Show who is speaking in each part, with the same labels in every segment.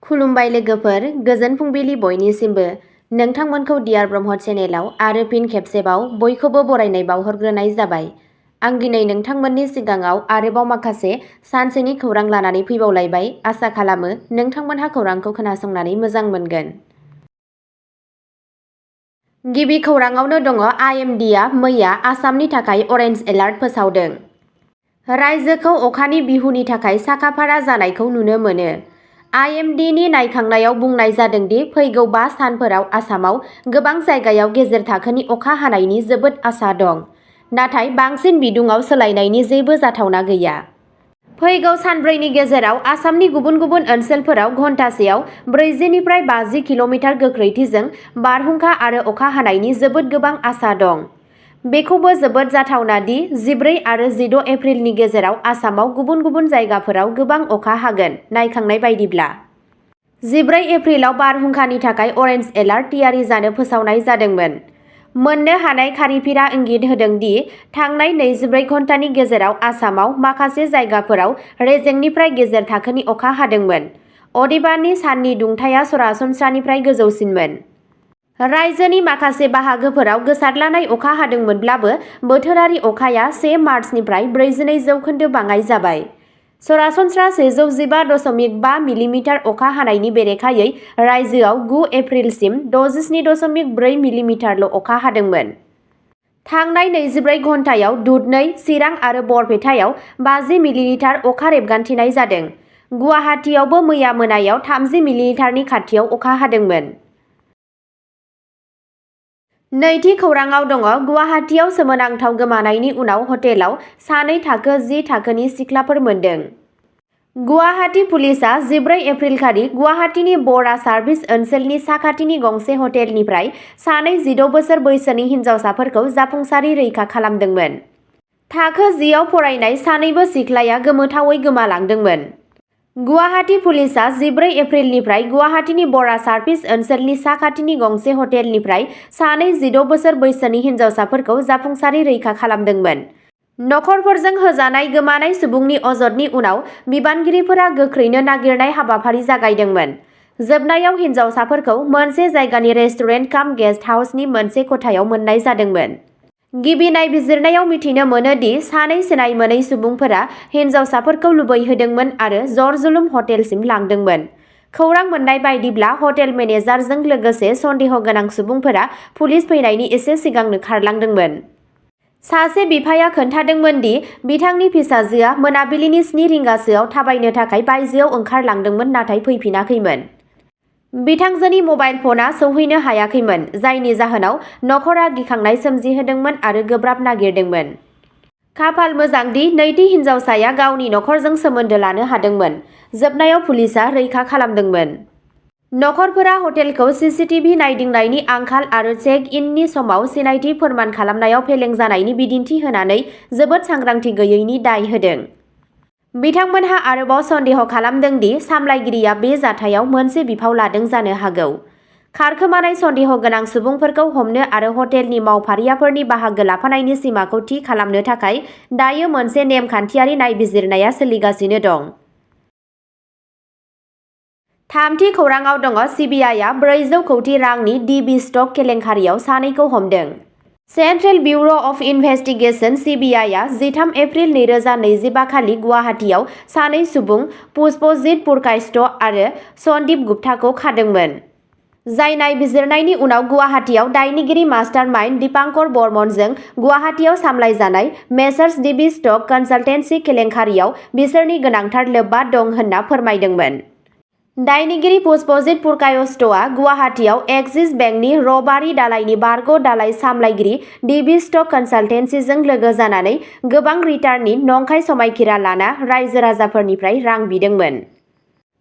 Speaker 1: खुलुमबाय लोगोफोर, गोजोन फुंबिलि बयनिसिमबो। नोंथांमोनखौ डियार ब्रह्म चेनेलाव आरो फिन खेबसेबाव बयखौबो बरायनाय बावहरग्रोनाय जाबाय। आं दिनै नोंथांमोननि सिगाङाव आरोबाव माखासे सानसेनि खौरां लानानै फैबावलायबाय। आसा खालामो नोंथांमोनहा खौरांखौ खोनासंनानै मोजां मोनगोन। गिबि खौराङावनो दङ IMDआ मैया आसामनि थाखाय अरेन्ज एलार्ट फोसावदों। रायजोखौ अखानि बिहुनि थाखाय साखाफारा जानायखौ नुनो मोनो। IMDनि नायखांनायाव बुंनाय जादों दि फैगौ 5 सानफोराव आसामाव गोबां जायगायाव गेजेर थाखोनि अखा हानायनि जोबोद आसा दं, नाथाय बांसिन बिदुङाव सोलायनायनि जेबो जाथावना गैया। फैगौ सानब्रैनि गेजेराव आसामनि गुबुन गुबुन ओनसोलफोराव घन्टासेयाव 40 निफ्राय 50 किल'मिटार गोख्रैथिजों बारहुंखा आरो अखा हानायनि जोबोद गोबां आसा दं। बेखौबो जोबोद जाथावना दि 14 आरो 16 एप्रिलनि गेजेराव आसामाव गुबुन गुबुन जायगाफोराव गोबां अखा हागोन। नायखांनाय बायदिब्ला 14 एप्रिलाव बारहुंखानि थाखाय अरेन्ज एलार्ट थियारि जानो फोसावनाय जादोंमोन। मोननो हानाय खारिफोरा इंगित होदों दि थांनाय 24 घन्टानि गेजेराव आसामाव माखासे जायगाफोराव रेजेंनिफ्राय गेजेर थाखोनि अखा हादोंमोन, अदेबानि साननि दुंथाया सरासनस्रानिफ्राय गोजौसिनमोन। रायजोनि माखासे बाहागोफोराव गोसारद्लानाय अखा हादोंमोनब्लाबो बोथोरारि अखाया 1 मार्चनिफ्राय 42% बाङाइ जाबाय। सरासनस्रा 115.5 मिलिमिटार अखा हानायनि बेरेखायै रायजोआव 9 एप्रिलसिम 67.4 मिलिमिटारल' अखा हादोंमोन। थांनाय 24 घन्टायाव दुधनै, चिरां आरो बरपेटायाव 50 मिलिमिटार अखा रेबगान्थिनाय जादों। गुवाहाटीआवबो मैया मोनायाव 30 मिलिमिटारनि खाथियाव अखा हादोंमोन। नैथि खौराङाव दङ गुवाहाटीआव सोमोनांथाव गोमानायनि उनाव हटेलाव 2 थाखो 10 थाखोनि सिख्लाफोर मोनदों। गुवाहाटी पुलिसआ 14 एप्रिलखालि गुवाहाटीनि बरा सार्भिस ओनसोलनि साखाथिनि गंसे हटेलनिफ्राय 2 16 बोसोर बैसोनि हिनजावसाफोरखौ जाफुंसारै रैखा खालामदोंमोन। थाखो 10 आव फरायनाय सानैबो सिख्लाया गोमोथावै गोमालांदोंमोन। गुवाहाटी पुलिसआ 14 एप्रिलनिफ्राय गुवाहाटीनि बरा सार्भिस ओनसोलनि साखाथिनि गंसे हटेलनिफ्राय 2 16 बोसोर बैसोनि हिनजावसाफोरखौ जाफुंसारै रैखा खालामदोंमोन। नखरफोरजों होजानाय गोमानाय सुबुंनि अजदनि उनाव बिबानगिरिफोरा गोख्रैनो नागिरनाय हाबाफारि जागायदोंमोन। जोबनायाव हिनजावसाफोरखौ मोनसे जायगानि रेस्टुरेन्ट काम गेस्ट हाउसनि मोनसे खथायाव मोन्नाय जादोंमोन। गिबि नायबिजिरनायाव मिथिनो मोनो दि 2 सिनाय मोनै सुबुंफोरा हिनजावसाफोरखौ लुबैहोदोंमोन आरो जरजुलुम हटेलसिम लांदोंमोन। खौरां मोन्नाय बायदिब्ला हटेल मेनेजारजों लोगोसे सन्देह गोनां सुबुंफोरा पुलिस फैनायनि एसे सिगांनो खारलांदोंमोन। सासे बिफाया खोन्थादोंमोन दि बिथांनि फिसाजोआ मोनाबिलिनि 7 रिंगासोआव थाबायनो थाखाय बायजोआव ओंखारलांदोंमोन नाथाय फैफिनाखैमोन। बिथांजोनि मबाइल फनआ सौहैनो हायाखैमोन, जायनि जाहोनाव नखरा गिखांनाय सोमजिहोदोंमोन आरो गोब्राब नागिरदोंमोन। खाफाल मोजां दि नैथि हिनजावसाया गावनि नखरजों सोमोन्दो लानो हादोंमोन। जोबनायाव पुलिसआ रैखा खालामदोंमोन। नखरफोरा हटेलखौ CCTV नायदिंनायनि आंखाल आरो चेक-इननि समाव सिनायथि फोरमान खालामनायाव फेलें जानायनि बिदिन्थि होनानै जोबोद सांग्रांथि गैयैनि दाय होदों। बिथांमोनहा आरोबाव सन्देह खालामदों दि सामलायगिरिया बे जाथायाव मोनसे बिफाव लादों जानो हागौ। खारखोमानाय सन्देह गोनां सुबुंफोरखौ हमनो आरो हटेलनि मावफारियाफोरनि बाहागो लाफानायनि सिमाखौ थि खालामनो थाखाय दायो मोनसे नेमखान्थियारि नायबिजिरनाया सोलिगासिनो दं। थामथि खौराङाव दङ CBIआ 400 कौटि रांनि DB स्टक केलेंकारियाव 2खौ हमदों। सेन्ट्रेल ब्युर' अफ इनभेस्टिगेशन CBIआ 13 एप्रिल 2025 खालि गुवाहाटीआव 2 सुबुं पुष्पजित पुरकायस्थ आरो सन्दीप गुप्ताखौ खादोंमोन, जाय नायबिजिरनायनि उनाव गुवाहाटीआव दायनिगिरि मास्टारमाइन्ड दीपांकर बर्मनजों गुवाहाटीआव सामलायजानाय मेसार्स DB स्टक कनसाल्टेन्सि केलेंकारियाव बिसोरनि गोनांथार लोब्बा दं होनना फोरमायदोंमोन। दायनिगिरि पुष्पजित पुरकायस्थआ गुवाहाटीआव एक्सिस बेंकनि रबारि दालायनि बारग' दालाय सामलायगिरि DB स्टक कनसाल्टेन्सिजों लोगो जानानै गोबां रिटार्ननि नंखाय समायखिरा लाना रायजो राजाफोरनिफ्राय रां बिदोंमोन।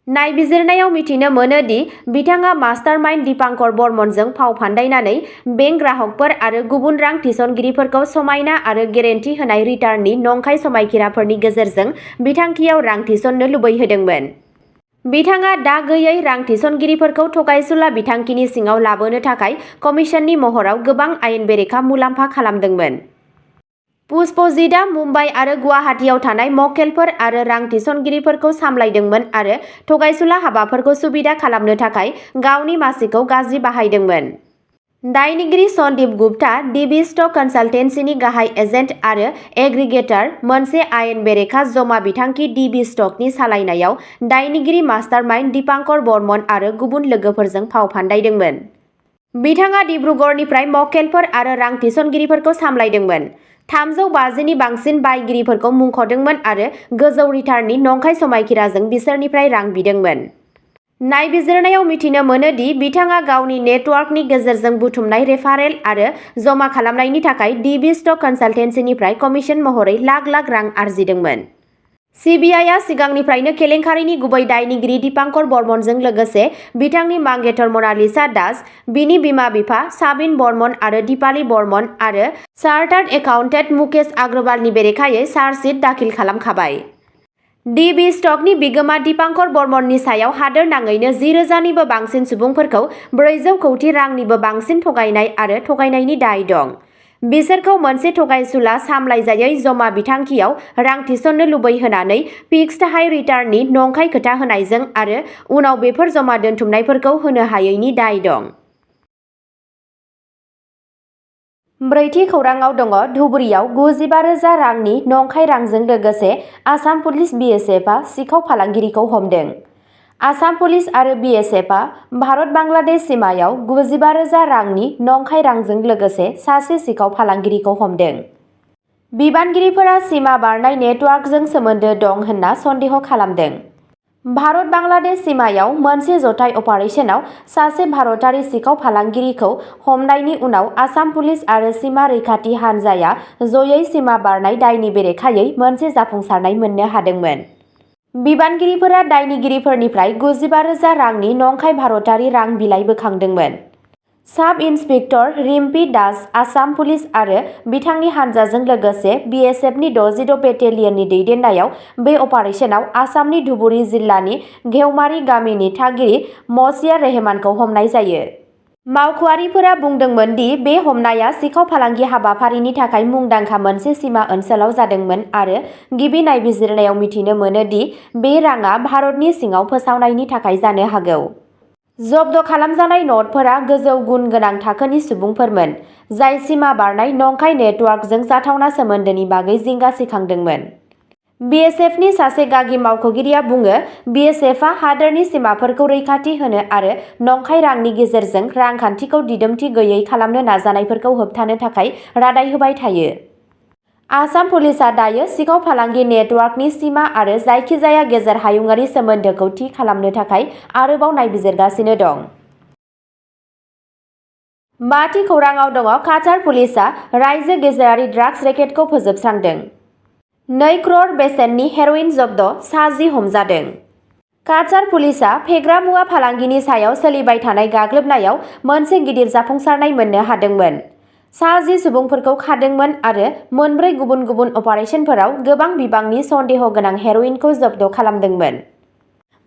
Speaker 1: नायबिजिरनायाव मिथिनो मोनो दि बिथाङा मास्टारमाइन्ड दीपांकर बर्मनजों फाव फान्दायनानै बेंक ग्राहकफोर आरो गुबुन रां थिसनगिरिफोरखौ समायना आरो गेरेन्टि होनाय रिटार्ननि नंखाय समायखिराफोरनि गेजेरजों बिथांखियाव रां थिसननो लुबैहोदोंमोन। बिथाङा दा गैयै रां थिसनगिरिफोरखौ थगायसुला बिथांखिनि सिङाव लाबोनो थाखाय कमिसननि महराव गोबां आयेन बेरेखा मुलाम्फा खालामदोंमोन। पुष्पजितआ मुम्बाइ आरो गुवाहाटीआव थानाय मक्केलफोर आरो रां थिसनगिरिफोरखौ सामलायदोंमोन आरो थगायसुला हाबाफोरखौ सुबिदा खालामनो थाखाय गावनि मासिखौ गाज्रि बाहायदोंमोन। दायनिगिरि सन्दीप गुप्ता, डिबी स्टक कनसालटेन्सिनि गाहाय एजेन्ट आरो एग्रिगेटर, मोनसे आयेन बेरेखा जमा बिथांखि डिबी स्टकनि सालायनायाव दायनिगिरि मास्टारमाइन्ड दीपांकर बर्मन आरो गुबुन लोगोफोरजों फाव फान्दायदोंमोन। बिथाङा डिब्रुगड़निफ्राय मक्केलफोर आरो रां थिसनगिरिफोरखौ सामलायदोंमोन, 350 नि बांसिन बायगिरिफोरखौ मुंख'दोंमोन आरो गोजौ रिटार्ननि नंखाय समायखिराजों बिसोरनिफ्राय रां बिदोंमोन। नायबिजिरनायाव मिथिनो मोनो दि बिथाङा गावनि नेटवर्कनि गेजेरजों बुथुमनाय रेफारेल आरो जमा खालामनायनि थाखाय डिबी स्टक कनसालटेन्सिनिफ्राय कमिसन महरै लाख लाख रां आरजिदोंमोन। सिबिआइआ सिगांनिफ्रायनो केलेंकारिनि गुबै दायनिगिरि दीपांकर बर्मनजों लोगोसे बिथांनि मांगेतर मनालिसा दास, बिनि बिमा-बिफा साबिन बर्मन आरो दीपाली बर्मन आरो चार्टार्ड एकाउन्टेन्ट मुकेश अग्रवालनि बेरेखायै चार्जशीट दाखिल खालामखाबाय। डिबी स्टकनि बिगोमा दीपांकर बर्मननि सायाव हादोरनाङैनो 10,000निबो बांसिन सुबुंफोरखौ 400 कौटि रांनिबो बांसिन थगायनाय आरो थगायनायनि दाय दं। बिसोरखौ मोनसे थगायसुला सामलायजायै जमा बिथांखियाव रां थिसननो लुबैहोनानै फिक्स्ड हाई रिटार्ननि नंखाय खोथा होनायजों आरो उनाव बेफोर जमा दोनथुमनायफोरखौ होनो हायैनि दाय दं। ब्रैथि खौरांआव दङ धुबुरीआव 95,000 रांनि नंखाय रांजों लोगोसे आसाम पुलिस BSFआ सिखाव फालांगिरिखौ हमदों। आसाम पुलिस आरो BSFआ भारत-बांलादेश सिमायाव 95,000 रांनि नंखाय रांजों लोगोसे सासे सिखाव फालांगिरिखौ हमदों। बिबानगिरिफोरा सिमा बारनाय नेटवर्कजों सोमोन्दो दं होनना सन्देह खालामदों। भारत-बांलादेश सिमायाव मोनसे जथाय अपारेशनाव सासे भारतारि सिखाव फालांगिरिखौ हमनायनि उनाव आसाम पुलिस आरो सिमा रैखाथि हानजाया जयै सिमा बारनाय दायनि बेरेखायै मोनसे जाफुंसारनाय मोननो हादोंमोन। बिबानगिरिफोरा दायनिगिरिफोरनिफ्राय 95,000 रांनि नंखाय भारतारि रां बिलाइ बोखांदोंमोन। साब इन्सपेक्टर रिम्पी दास, आसाम पुलिस आरो बिथांनि हानजाजों लोगोसे BSFनि 66 बेटेलियननि दैदेननायाव बे अपारेशनाव आसामनि धुबुरी जिल्लानि घेवमारी गामिनि थागिरि मसियार रेहमानखौ हमनाय जायो। मावख'आरिफोरा बुंदोंमोन दि बे हमनाया सिखाव फालांगि हाबाफारिनि थाखाय मुंदांखा मोनसे सिमा ओनसोलाव जादोंमोन आरो गिबि नायबिजिरनायाव मिथिनो मोनो दि बे राङा भारतनि सिङाव फोसावनायनि थाखाय जानो हागौ। जब्द खालामजानाय नटफोरा गोजौ गुन गोनां थाखोनि सुबुंफोरमोन, जाय सिमा बारनाय नंखाय नेटवर्कजों जाथावना सोमोन्दोनि बागै जिंगा सिखांदोंमोन। BSFनि सासे गागि मावख'गिरिया बुङो, BSFआ हादोरनि सिमाफोरखौ रैखाथि होनो आरो नंखाय रांनि गेजेरजों रांखान्थिखौ दिदोमथि गैयै खालामनो नाजानायफोरखौ होबथानो थाखाय रादाय होबाय थायो। आसाम पुलिसआ दायो सिखाव फालांगि नेटवर्कनि सिमा आरो जायखिजाया गेजेर हायुंआरि सोमोन्दोखौ थि खालामनो थाखाय आरोबाव नायबिजिरगासिनो दं। बाथि खौरांआव दङ काटार पुलिसआ रायजो गेजेरारि ड्राग्स रेकेटखौ फोजोबस्रांदों। 2 करोड़ बेसेननि हेर'इन जब्द, सा 10 हमजादों। काटार पुलिसआ फेग्रा मुवा फालांगिनि सायाव सोलिबाय थानाय गाग्लोबनायाव मोनसे गिदिर जाफुंसारनाय मोननो हादोंमोन। सा 10 सुबुंफोरखौ खादोंमोन आरो मोनब्रै गुबुन गुबुन अपारेशनफोराव गोबां बिबांनि सन्देह गोनां हेर'इनखौ जब्द खालामदोंमोन।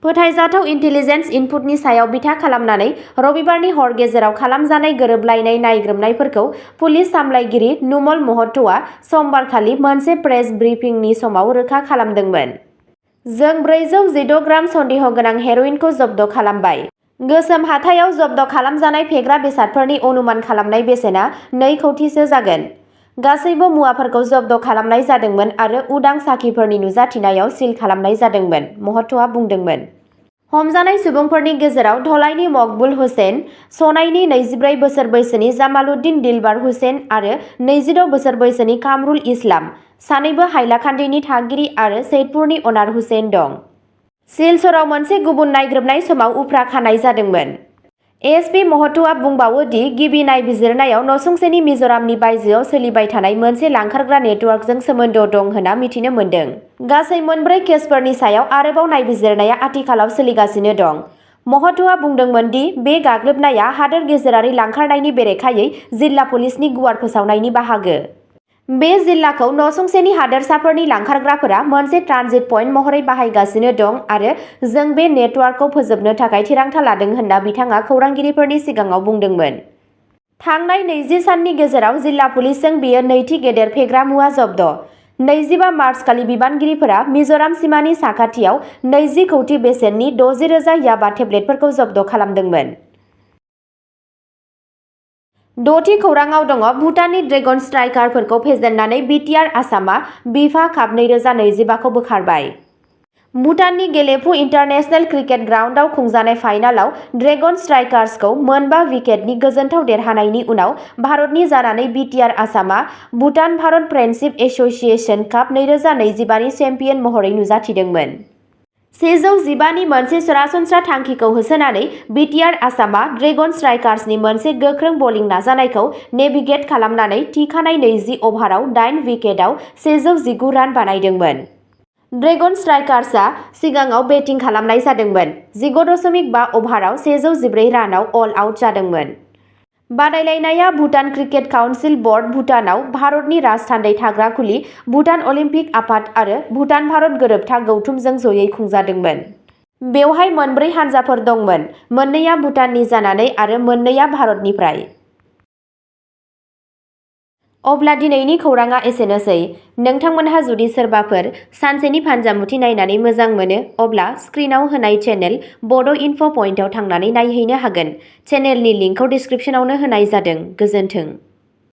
Speaker 1: फोथायजाथाव इन्टेलिजेन्स इनपुटनि सायाव बिथा खालामनानै रबिबारनि हर गेजेराव खालामजानाय गोरोबलायनाय नायग्रोमनायफोरखौ पुलिस सामलायगिरि नुमल महत'आ समबारखालि मोनसे प्रेस ब्रिफिंनि समाव रोखा खालामदोंमोन। जों 416 ग्राम सन्देह गोनां हेर'इनखौ जब्द खालामबाय। गोसोम हाथायाव जब्द खालामजानाय फेग्रा बेसादफोरनि अनुमान खालामनाय बेसेना 2 कौटिसो जागोन। गासैबो मुवाफोरखौ जब्द खालामनाय जादोंमोन आरो उदां साखिफोरनि नुजाथिनायाव सिल खालामनाय जादोंमोन, महत'आ बुंदोंमोन। हमजानाय सुबुंफोरनि गेजेराव धलाईनि मकबुल हुसैन, सनाईनि 24 बोसोर बैसोनि जामालुद्दिन दिलबार हुसैन आरो 26 बोसोर बैसोनि कामरुल इस्लाम, सानैबो हाइलाकान्दिनि थागिरि आरो सैदपुरनि अनार हुसैन दं। सिलचराव मोनसे गुबुन नायग्रोमनाय समाव उफ्रा खानाय जादोंमोन। एसपि महत'आ बुंबावो दि गिबि नायबिजिरनायाव नसुंसेनि मिज'रामनि बायजोआव सोलिबाय थानाय मोनसे लांखारग्रा नेटवर्कजों सोमोन्दो दं होनना मिथिनो मोन्दों। गासै मोनब्रै केसफोरनि सायाव आरोबाव नायबिजिरनाया आथिखालाव सोलिगासिनो दं। महत'आ बुंदोंमोन दि बे गाग्लोबनाया हादोर गेजेरारि लांखारनायनि बेरेखायै जिल्ला पुलिसनि गुवार फोसावनायनि बाहागो। बे जिल्लाखौ नसुंसेनि हादोरसाफोरनि लांखारग्राफोरा मोनसे ट्रानजिट पइन्ट महरै बाहायगासिनो दं आरो जों बे नेटवर्कखौ फोजोबनो थाखाय थिरांथा लादों होनना बिथाङा खौरांगिरिफोरनि सिगाङाव बुंदोंमोन। थांनाय 20 साननि गेजेराव जिल्ला पुलिसजों बेयो नैथि गेदेर फेग्रा मुवा जब्द। 25 मार्च खालि बिबानगिरिफोरा मिज'राम सिमानि साखाथियाव 20 कौटि बेसेननि 60,000 याबा टेब्लेटफोरखौ जब्द खालामदोंमोन। 6थि खौराङाव दङ भुटाननि ड्रेगन स्ट्राइकारफोरखौ फेजेननानै बिटिआर आसामा बिफा काप 2025 खौ बोखारबाय। भुटाननि गेलेफु इन्टारनेशनेल क्रिकेट ग्राउन्डआव खुंजानाय फाइनालाव ड्रेगन स्ट्राइकार्सखौ 9 विकेटनि गोजोनथाव देरहानायनि उनाव भारतनि जानानै बिटिआर आसामा भुटान भारत फ्रेन्डशिप एस'सिएशन काप 2025 नि चेम्पियन महरै नुजाथिदोंमोन। 115 नि मोनसे सरासनस्रा थांखिखौ होसोनानै बिटिआर आसामा ड्रेगन स्ट्राइकार्सनि मोनसे गोख्रों बलिं नाजानायखौ नेभिगेट खालामनानै थिखानाय 20 अभाराव 8 विकेटआव 119 रान बानायदोंमोन। ड्रेगन स्ट्राइकार्सआ सिगाङाव बेटिं खालामनाय जादोंमोन। 19.5 अभाराव 114 रानाव अल आउट जादोंमोन। बादायलायनाया भुटान क्रिकेट काउन्सिल बर्ड, भुटानाव भारतनि राजथान्दै थाग्रा खुलि, भुटान अलिम्पिक आफाद आरो भुटान भारत गोरोबथा गौथुमजों जयै खुंजादोंमोन। बेवहाय 4 हानजाफोर दंमोन, 2आ भुटाननि जानानै आरो 2आ भारतनिफ्राय। अब्ला दिनैनि खौराङा एसेनोसै। नोंथांमोनहा जुदि सोरबाफोर सानसेनि फानजामुथि नायनानै मोजां मोनो, अब्ला स्क्रिनाव होनाय चेनेल बड' इनफ' पइन्टआव थांनानै नायहैनो हागोन। चेनेलनि लिंकखौ डिस्क्रिप्शनावनो होनाय जादों। गोजोन्थों।